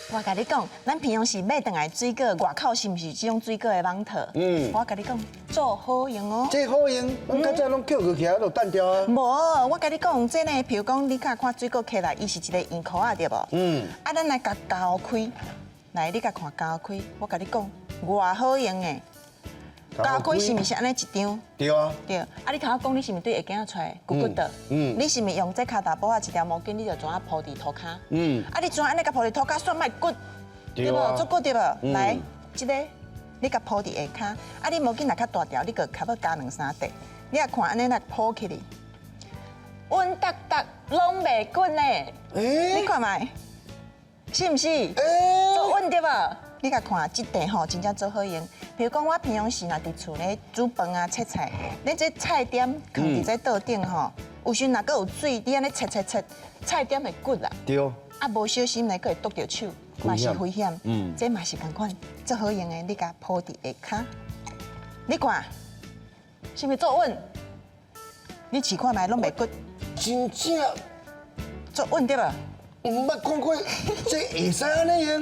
我共你講，咱平常時買轉來水果，外口是毋是這種水果的網套？我共你講，足好用哦。這好用，阮較早攏抾過起來就擲掉啊。無，我共你講，這呢，譬如講，你較看水果切來，伊是一个圓箍仔對無？嗯。啊，咱來共鉸開，來，你共看鉸開，我共你講，偌好用的。鉸開是毋是按呢一張？對啊。對。啊，你頭仔講你是毋是對下鏡出來骨骨的？你是毋是用這跤踏布仔一條毛巾，你就怎啊鋪佇塗跤？啊，你怎按呢共鋪佇塗跤，煞袂骨，對無？足骨對無？來，這個你共鋪佇下跤，啊，你毛巾若較大條，你閣較欲加兩三塊。你若看按呢來鋪起來，穩達達攏袂骨呢。你看覓，是毋是？足穩對無？你共看，這塊吼真正足好用。比如講，我平常時若佇厝咧煮飯啊、切菜，你這菜點囥佇這桌頂吼，有時若閣有水，你按呢切切切，菜點會骨啦。啊，無小心呢，閣會篤著手，嘛是危險。這嘛是仝款，足好用的，你共鋪佇下跤。你看，是毋是足穩？你試看覓攏袂骨。真正足穩對無？毋捌看過，這會使按呢用？